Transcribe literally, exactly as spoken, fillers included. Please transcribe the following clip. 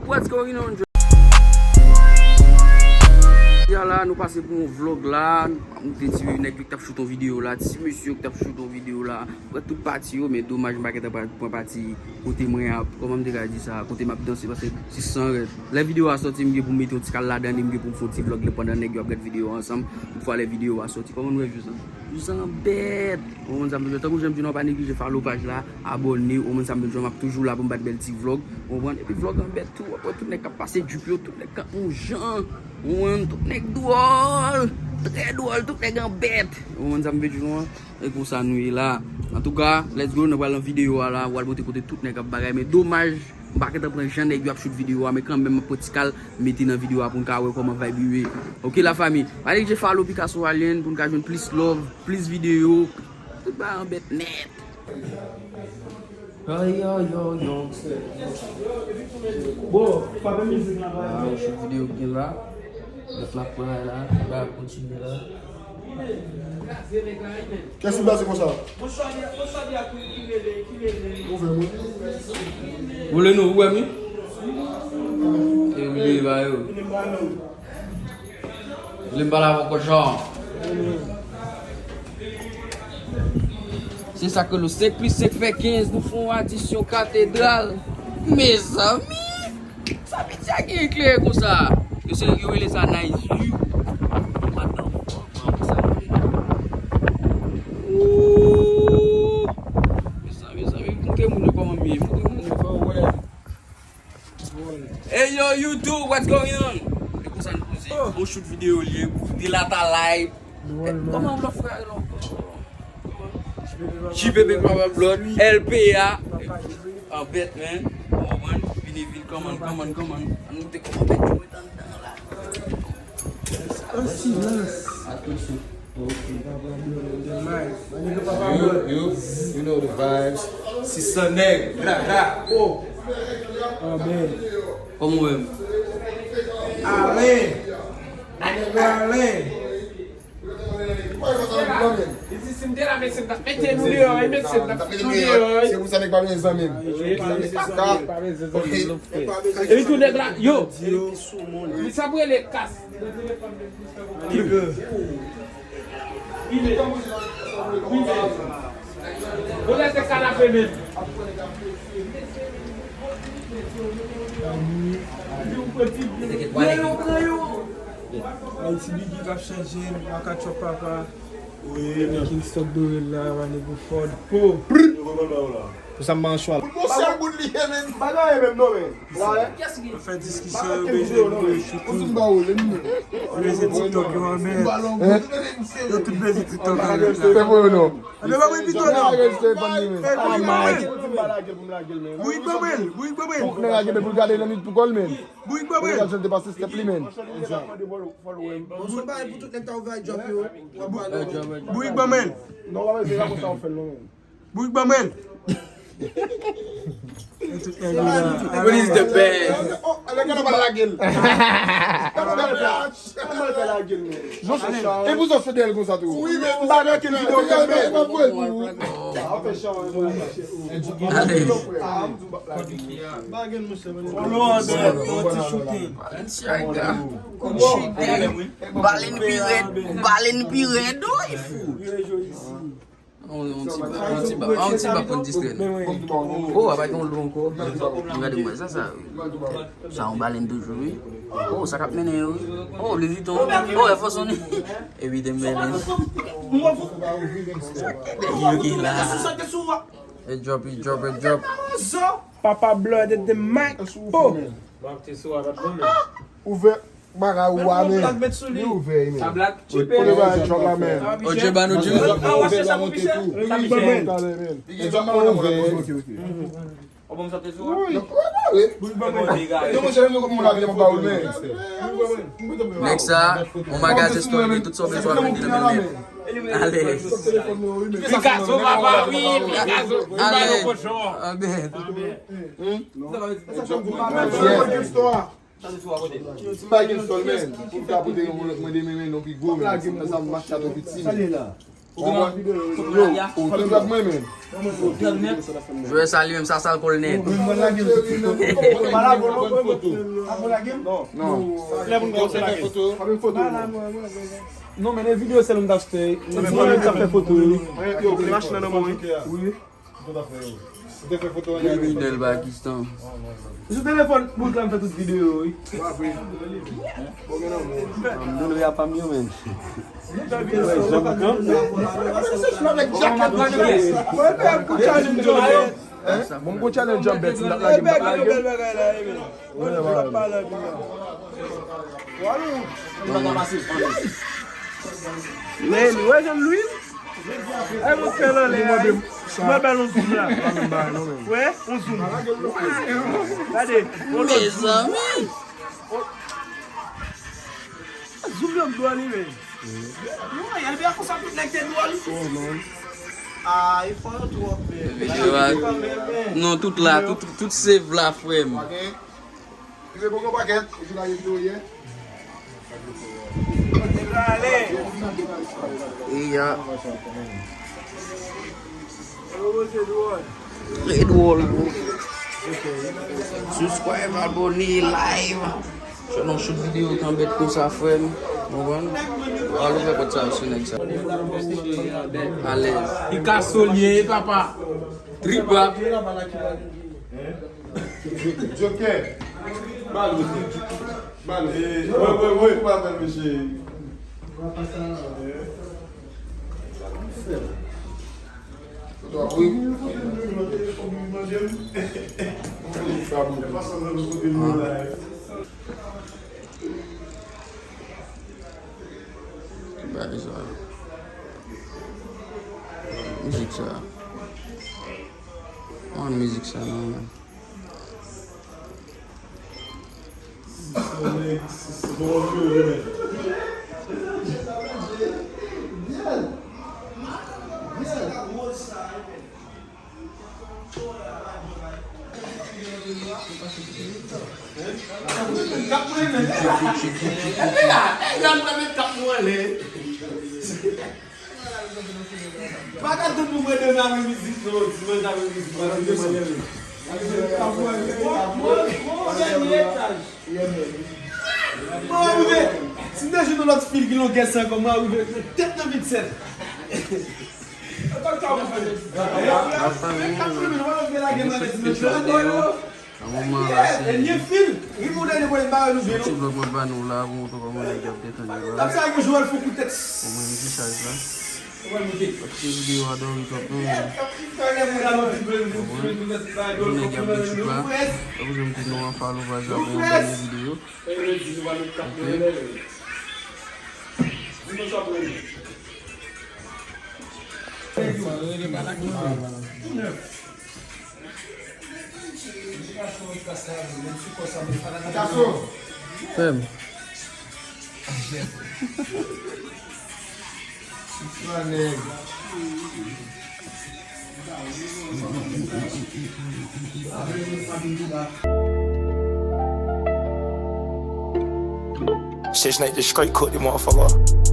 What's going on? Ya la, nou pase pou yon vlog la. M te di nèg yo ki t ap shoot yon videyo la, ti mesye yo ki t ap shoot yon videyo la. Pran tout pati yo, men domaj m pa gentan pran, pran pati kote mwen ap, kòman m te ka di sa, kote m ap danse, paske se san rèd. Lè videyo a sòti, m gen pou m mete yon ti kal ladan li, m gen pou m fè yon ti vlog li pandan nèg yo ap gad videyo a ansanm. Yon fwa lè videyo a sòti, kòman nou wè jou sa? Jou sa bèt. Ou konprann sa m vle di? Tankou jan m di nou, pa neglije follow paj la, abòne, ou konprann sa m vle di? M ap toujou la pou m bat bèl ti vlog, ou konprann? Epi vlog an bèt tou, w ap wè tout nèg k ap pase jip yo, tout nèg k ap yon jan, ou konprann? Tout nèg dwòl, trè dwòl, tout nèg an bèt. Ou konprann sa m vle di nou an? E konsa nou ye la. Antouka, let's go, nou pral nan videyo a la, w al montre kote tout nèg ap bagay, men domaj, m pa gentan pran jan nèg yo ap shoot videyo a, men kanmenm m ap pran ti kal mete nan videyo a pou n ka wè kòman vibe yo ye. Ok, lafanmi, pa neglije follow Picasso Alien pou n ka jwenn plis love, plis videyo. Tout bagay an bèt nèt. Ay, ay, ay, ay. Bon, pa fè mizik la, pa. Ah, shoot videyo ki gen la. Lòt la pran la, bagay kontinye la. Kès ki blaze konsa? Ou vle nou, ou wè mi? E ou vle ba yo. Vle m pale avè w kòchon. Se sa ke nou senk plis senk fè kenz, nou fè yon adisyon katedral. Mezanmi! Sa piti a gen eklere konsa. Yo se, yo rele sa nice view. What the fuck, man, sa rele? Ooh. Mezanmi, mezanmi, montre moun yo kòman m ye. Montre moun yo, fè yo wè. Hey yo, YouTube, what's going on? E konsa nou poze. Oh. Bon shoot videyo li ye, de la ta live. Kòman lòt frè yo la ankò? J P P Papa Blood, L P A. An bèt, man. Ou konprann? Vini, vini, kòman, kòman, kòman? Ann moute kòman bèt yo ret anndan la. An silans. Atansyon. Ok. Papa Blood, the mic. My nigga Papa Blood. You, you, you know the vibes. Six cents nèg. Ra, ra. Oh. Amen. Kòman w wè m? Alen. My nigga Alen. Li di, si m te la, mesye, m t ap mete nou deyò, wi, mesye, m t ap fouti nou deyò, wi. Se pou sa nèg pa bezwen zanmi m. Wi, pa bezwen zanmi m, pa bezwen zanmi m, non, frè. Epi tou nèg la, yo, li sa pou rele kas. Nèg, bon, lè se kanape menm. Ayiti bigi k ap chanje, maka chòp papa. Wi, men. King Stock Dorel la, Rane Buford. Po! Pou sa m pa an chwal. Bon sèl bout li ye, men. Pa gen anyen menm non, men. La, eh. Fè diskisyon yo bezwen, yo bezwen choukou. Yo bezwen TikTok yo anmèt. Yo tout bezwen TikTok anmèt la. Fè pou yo non. Anmèt pa mwen pito non. Fè pou yo non. Bourik Banbel, Bourik Banbel. Fòk nèg la gen pou l gade nan nit pou kò l, men. Bourik Banbel. Nèg la te pase step li, men. Bon, se yon bagay pou tout nèg ta ouvè drop yo. Bourik Banbel. Non, pa bezwen, pa konsa w fè l non, men. Bourik Banbel. What is the best? Oh, ale, gade pa lage l. Gade pa lage l. Kòman l fè lage l, men? Zòs, e pou zòs fè dèyè l konsa tou. Wi, men m pa nan kel videyo ke l fè. Ale. Follow an bèl, yon ti shooting. Balèn pi rèd, balèn pi rèd, wi, fou. On, on ti ba, on ti ba, on ti ba pou n distrè nou. Oh, apa gen yon lou ankò. Gade mwen sa, sa. Sa yon balèn toujou, wi. Oh, sa k ap mennen yo, wi. Oh, Louis Vuitton. Oh, Air Force One. Epi de mèlen. Yo ki la. E drop, e drop, e drop. Papa Blood at the mic. Oh. Ouvè. Bagay ou a, men. Li ouvè, men. Sa blag tchipe. Kote bagay chòp la, men? O J ba nou Jimmy. Bourik Banbel. Wi. Yo, monchè, menm jan kòm moun la vin, m ba ou l, men. Nèg sa, yon magazen store, tout sa w bezwen ap vin nan men l. Ale. Picasso papa, wi, Picasso. Ale. Amen. Amen. Sa se yon gwo bagay. Yes. Sa se sou a kote. Ti bagay gen sòl, men. Pou ta pote yon lòt mwen demen, men, non, pi gwo, men. Sa m mache atò piti, men. Ou gen yon foto nan lari a? Foto nan lari a? Jwè sa li menm, sa sal kò l nèt. Non, men nan videyo sèl m t ap fè. Mwen menm t ap fè foto, wi. Wi. Kriminèl Pakistan. Sou telefòn bout la m fè tout videyo, wi. M dolo ya pa m yo, men. Bon, m gon challenge an bèt, m t ap lage, m t ap lage. Men, wè Jean Louis? Ay, mwen fè l anlè a. Mwen ba l yon zoom la. Wè, yon zoom. Gade, yon lòt zoom. Mezanmi. Zoom yo dwòl, wi, men. Wi, Albert konsa tout nèg te dwòl. Ah, e fò yo twòp, men. Videyo a. Non, tout la, tout, tout save la, frè m. Rive bon gon pakèt, ou di lage videyo yè. Iya. Trè dwòl, bro. Subscribe, abone, like. Fè nou shoot videyo tan bèt konsa, frè m. Konprann? Al ouvè pòt sa sou nèg sa. Alèz. Picasso l ye, papa. Tripa. Joker. Ba l, ba l. Eh, wè, wè, wè, pa fè l, mesye. Foto a, wi. Bagay sa. Mizik sa. Mwen mizik sa, non, men. Pa ka tann pou mwen demen apre mizik, non, dimanch apre mizik, mwen ap demen demen. Bon, bon, bon, dènye etaj. Mwen rive, si m te jwenn yon lòt fi ki longè sa ankò, mwen rive tèt nan vennsenk. Ap fè mwen, mwen, mwen, mwen, mwen, Nan moman la, se yon ti vlòg mwen ba nou la pou montre kòman nèg yo ap detann yo la. Pou mwen, m ti chaj la. Paske videyo a dòmi twòp, non, men. Pou mwen, nèg yo ap detann la. Epi, jan m di nou an, follow paj la pou yon dènye videyo. Ok. Frè m. Six night just straight cook the motherfucker.